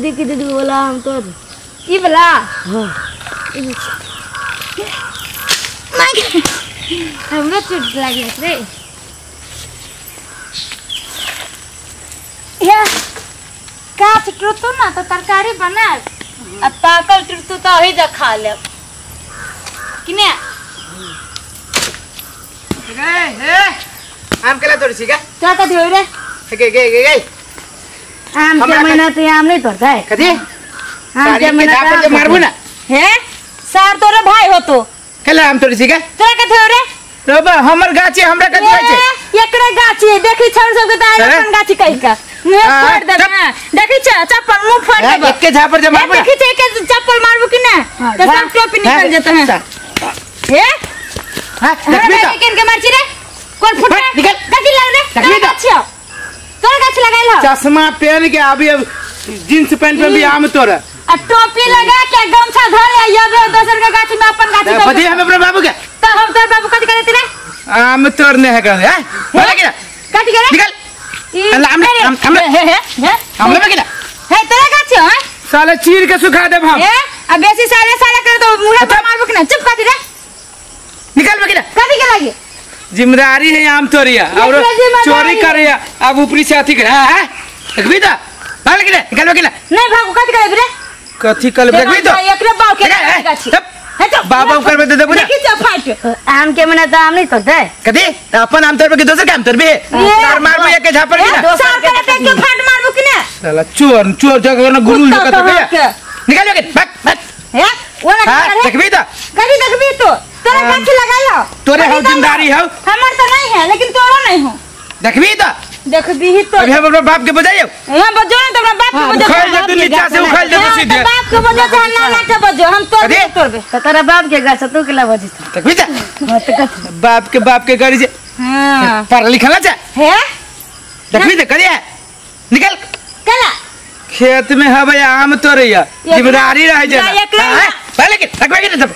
दीदी की दीदी वाला आम तोड़ ई वाला। हां हमरा चोट लागि रे। या काच टूटतो ना तो तरकारी बना आ पाकल टूटतो तो अही जा खा लेब कि ने। ए ए आम केला तोड़ी छी का? का कथी होय रे? गे गे गे गे आम के महीना तो आम नहीं तोड़ता है कथी? आम के महीना तो मारबू ना। हे सार तोरे भाई हो तो केला आम तोड़ी छी का? तोरा कथी होय रे? रबा हमर गाछी हमरा कथी होय छै? एकरे गाछी देखी छौर सब के त अपन गाछी कहि का मुंह फोड़ देब ना। देखी छ चप्पल मुंह फोड़ देब एके झापर जे मारबू। देखी छ एके चप्पल मारबू कि ना तो सब टोपी निकल जेत है। हे हां देखबी त केन के मारছি रे? कोन फुटा निकल कथी लग रे? देखबी त तोर गाछ लगाइल हो चश्मा पहन के अभी अब जींस पैंट में भी आम तोड़ आ टोपी लगा के गमछा धरे आबे दोसर के गाछ में अपन गाछ बजे हम अपने बाबू के त हम तोर बाबू कथी करैत रे? आम तोड़ने है कर हैं बोला कि कथी करे? निकल आम आम आम हे हे हे आम लेबे कि ना? हे तोरा गाछ है साले चीर के सुखा देब हम। ए आ बेसी साले साले कर तो मुंह पर मारबो कि ना? चुप कथी रे? निकल बे कि ना? कथी के लागी जिम्मेदारी है आम तोरिया और चोरी करिया अब ऊपरी से अथी कर हां देखबी त भाग कि ना? निकल बे कि ना? नहीं भागो कथी करबे रे? कथी करबे देखबी त एकरे बाप के गाछ हे तो बाबा करबे त देबू ना। देखी छ फाट आम के महीना तो आम नहीं तोड़ता है कथी? अपन आम तोड़बे कि दोसर के आम तोड़बे? सार मारबो एक झापर कि ना? सार करे त के फाट मारबो कि ना? साला चोर चोर जगह न गुरुल जगह त निकल बे भाग भाग। हे ओला हां देखबी त कभी देखबी तो तोरा गाछ लगाइल हो तोरे हो जिम्मेदारी हो हमर तो नहीं है लेकिन तोरो नहीं हो। देखबी त देखबी ही तो अभी हम अपने बाप के बजाइयो। हां बजो ना त अपना बाप के बजो उखाड़ दे तू नीचा से उखाड़ दे सीधे बाप के बजो चाहे नाना के बजो हम तोड़बे तोड़बे त तोरा बाप के गाछ तू केला बजी देखबी त हां त कथी बाप के गाड़ी से हां पढ़ लिखल छ हे देखबी त करिया निकल केला खेत में हवे आम तोड़ैया जिम्मेदारी रहे जे पहले के रखबे के सब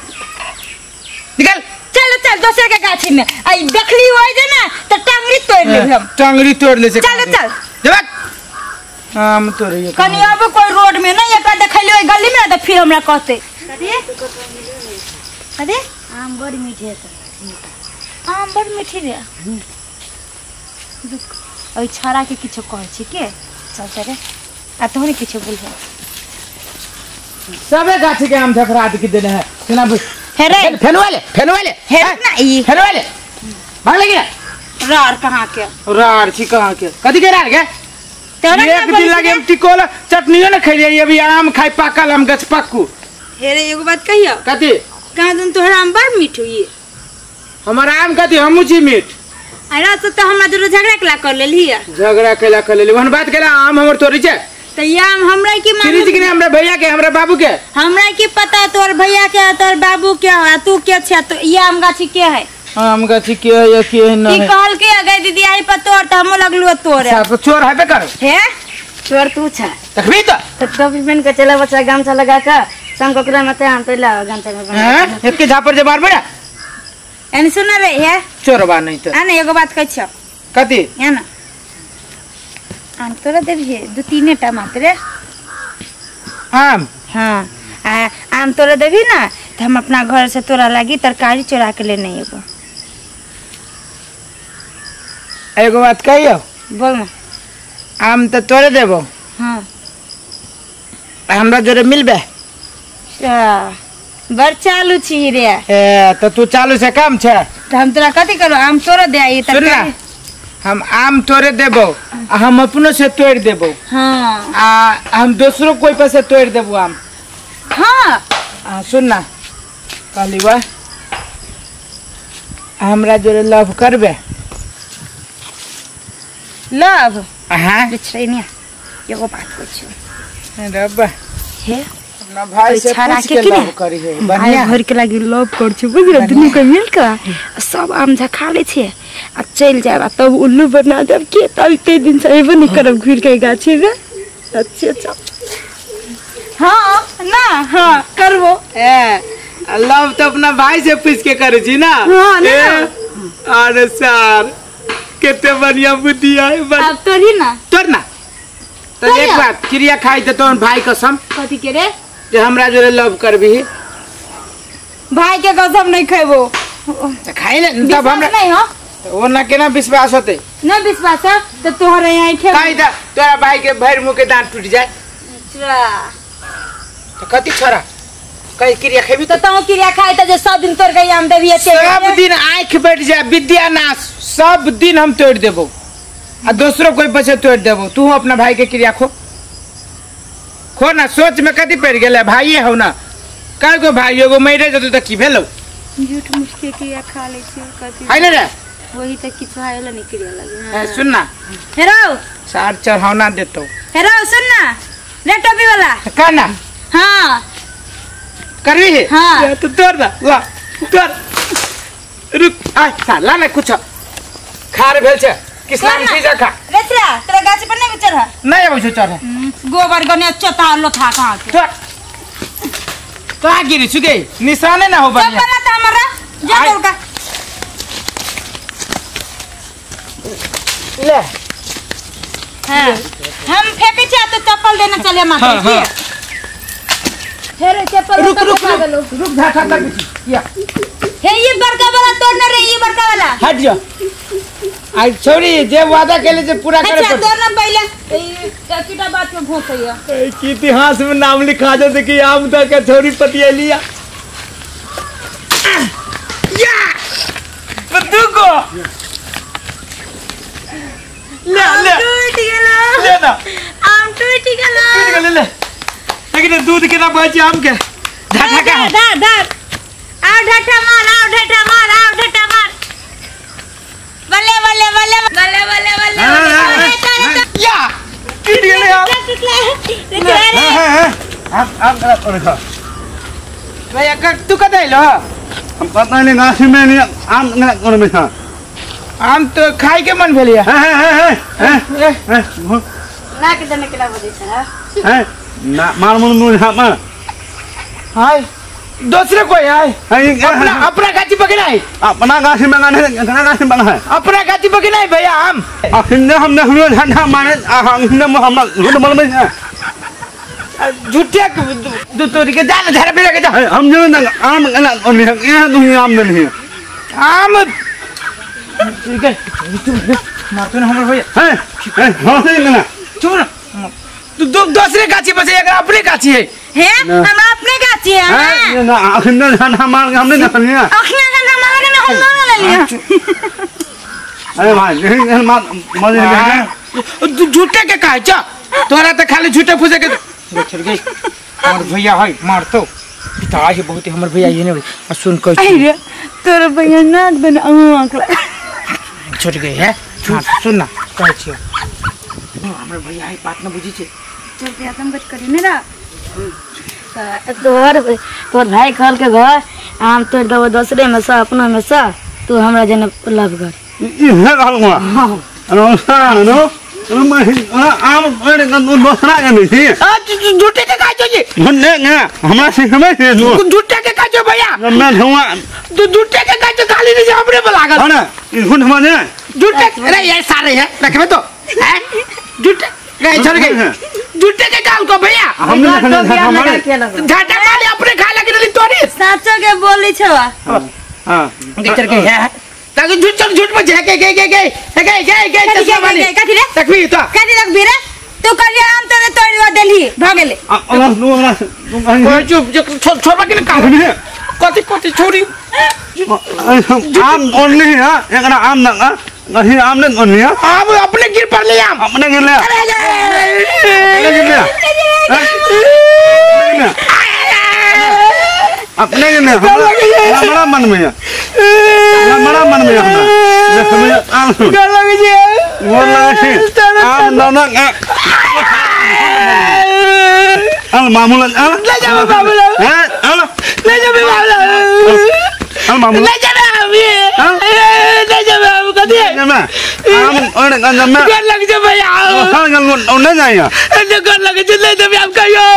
निकल चल चल दोसर के गाछी में आई देखली होय जे ना त टांगरी तोड़ लेब हम टांगरी तोड़ ले से चल चल जब आम तोड़ैया कनी अब कोई रोड में नहीं एकरा देखली होय गली में त फिर हमरा कहते अरे अरे आम बड़ मीठे है आम बड़ मीठी रे। रुक ओइ छाड़ा के किछो कहै छी के चल चल रे आ तोहरे किछो बोलबो सबे गाछी के आम झखरा के देने है केना हे रे फेनवाले फेनवाले हे ना ई फेनवाले भाग लगी रार कहां के रार छी कहां के कथी के रार के तोरा एक दिन लागे हम टिकोला चटनियो न खैलिए अभी आम खाइ पाकल आम गछ पक्कू। हे रे एगो बात कहियो कथी? कहां दिन तोहरा आम बड़ मीठ होई हमर आम कथी हमू छी मीठ। अरे तो हमरा जरूर झगड़ा केला कर लेली झगड़ा केला कर लेली वहन बात केला आम हमर तोरी छै त ये आम हमरा के मालूम छी कि नहीं हमरा भैया के हमरा बाबू के हमरा के पता तोर भैया के तोर बाबू के आ तू के छै तो ये आम गाछी के है? आम गाछी के है या के है ना ई कहल के गई दीदी आई पर तोर त हम लगलु तोरे साफ चोर हैबे कर हे चोर तू छ देखबी त टोपी पहन के चला बच्चा गमछा लगा के शाम ककरा मत आम तोला गमछा में हां एक के झापर जे मारबे ना एने सुन रे हे चोरबा नहीं त आ ना एगो बात कहै छ कथी? या ना आम तोरा देबही दू तीन टा मात्र आम। हाँ आ आम तोरा देबही ना तो हम अपना घर से तोरा लागी तरकारी चोरा के लेने एगो। एगो बात कहियो? बोल ना। आम तो तोरे देबो। हाँ हमरा जोरे मिलबे? बड़ चालू छी रे। ए तो तू चालू से काम छे तो हम तोरा कथी करो आम तोरा दे आई तरकारी। हम आम तोरे देबो आ हम अपनो से तोड़ देबो। हाँ आ हम दोसरो कोई पर से तोड़ देबो आम। हाँ आ सुन ना कहली बा हमरा जोरे लव करबे? लव? हाँ बिछड़ैनिया एगो बात कहै रब्बा हे अपना भाई से पूछ के लव करी है बढ़िया भर के लागी लव कर छी बुझल दुनू के मिल के सब आम झखा ले छी आ चल जाब आ तब उल्लू बना देब के तब इतने दिन से अइबो नहीं करब घुर के गाछी में। अच्छे अच्छा हाँ ना हाँ करबो। ए लव तो अपना भाई से पूछ के करे छी ना। हाँ ना। अरे सर कितने बढ़िया बुद्धि है। अब तोरी ना तोर ना तो एक बात क्रिया खाई त तोन भाई कसम। कथी के रे? जे हमरा जोरे लव करबी। भाई के कसम नहीं खेबो। त खाई ले तब हमरा नहीं हो। ओ ना केना विश्वास होते? नहीं विश्वास है तो तोहरे यहीं खेब। खाई त तोरा भाई के भर मुंह के दांत टूट जाए। अच्छा तो कथी छोरा कई क्रिया खेबी? तो तू क्रिया खाई त जे सब दिन तोर के आम देबी सब दिन आंख बैठ जाए विद्यानाश सब दिन हम तोड़ देबो आ दूसरो कोई बचे तोड़ देबो। तू अपना भाई के क्रिया खो खो ना। सोच में कथी पड़ गेले? भाई हो ना काय गो भाई एगो मरे जतो त की भेलो? झूठ मूठ के क्रिया खा ले छी कथी है ने रे? वही त किछु आयल नहीं क्रिया लगे। हां सुन ना हेरो सार चढ़ावना देतो। हेरो सुन ना रे टोपी वाला का ना। हां करबी है? हां तो तोड़ दा ला तोड़ रुक आ साला ना कुछ खार भेल छे किसान चीज खा। रे छरा तोरा गाछ पर नहीं चढ़? नहीं आबै छौ चढ़। गोबर गने चोता लोथा कहां के तोड़ कहां गिरी छुगे निशाने ना हो बढ़िया। चप्पल त हमरा जा तोड़ का ले। हां हम फेके छी तो चप्पल देना चले माता की। हेरे चप्पल रुक रुक रुक ढाठा तक या हे ये बड़का वाला तोड़ना रे ये बड़का वाला हट जा। आई छोरी जे वादा केले जे पूरा करे। अच्छा तोड़ना पहले ई कीटा बात में भोसैया की इतिहास में नाम लिखा दे कि आम द के छोरी पतियलिया या बंदूको ले ले टूट गेलो ले ना आम टूट गेलो टूट गेलो ले। लेकिन दूध केना बची आम के ढाठा का धर धर आओ ढाठा मार आओ ढाठा मार आओ ढाठा मार बल्ले बल्ले बल्ले बल्ले बल्ले बल्ले बल्ले या टूट गेलै आम रे रे आम आम करा और खा भैया तू कत आइलो? हम पता नहीं गाछ में नहीं आम ना और में था आम तो खाई के मन भेलिया। हां हां हां हां ना के देने के बजे छै हैं ना मार मन मुन हां मार हाय दूसरे कोई आए अपना अपना गाछी पकड़ा है। अपना गाछी मंगाने अपना गाछी मंगा है अपना गाछी पकड़ा है भैया आम अखिन हमने हम ठंडा मारे हमने हम झूठ बोल में झूठे दू तोड़ के जा ना झाड़ पे के जा। हम जो ना आम ना यहां तू आम नहीं आम ठीक है मारतो ना हमर भैया। हैं हैं हां सही ना चुप ना तू दूसरे गाछी पर से अपने गाछी है। हे हम अपने गाछी है हां ना अखिन ठंडा मार हमने ना लिया अखिन ठंडा मार के हम ना लिया। अरे भाई नहीं मार मजे नहीं झूठे के काहे छ तोरा त खाली झूठे फूसे के छोड़ गई हमर भैया है मारतो पिता है बहुत हमर भैया ये नहीं आ सुन कह अरे तोर भैया नाक बन आंखला छोड़ गई है। हां सुन ना कहै छियो हमर भैया है बात न बुझी छे। चल भैया तुम गट करी ने ना तोहर तोर भाई कहल के घर आम तोड़ देबो दूसरे में से अपना में से तू हमरा जने लव कर ई हे कहल हुआ हां अरे नो आम तोड़ के दोसरा के नहीं छी आ झूठे के काहे छो जी झूठे ने हमरा सिखबै छै झूठे के काहे छो भैया मैं हुआ तू झूठे के काहे छो खाली नहीं हमरे पर लागल हां ना ई झूठ माने झूठे। अरे ये सारे है रखबे तो हैं झूठे गए छोड़ गए झूठे के काल को भैया हमने झाटा मारे अपने खा लगे रही तोरी साचो के बोली छवा। हां चल के है ताकि झूठ झूठ पर झके के के के के के के चश्मा वाली कथी रे तकबी तो कथी रखबी रे तू करिया आम तोरे तोड़वा देली भ गेले। अल्लाह नु हमरा कोई चुप छोड़वा के का कथी कथी छोड़ी आम ओनली है एकरा आम ना नहीं आम ने ओनली है आम अपने गिर पर ले आम अपने गिर ले अपने गिर ले अपने गिर ले हमरा मन में है हमरा मन में हमरा समझ आम गल लगे जे वो लगे आम ना ना आम मामूला ले जाओ बाबूला हैं ले जाओ बाबूला आम मामूला ले जाओ ले जाओ बाबू कथी आम और गंजमा गल लग जे भैया हां गल नहीं जाइए गल लगे जे ले जाओ आप कहियो।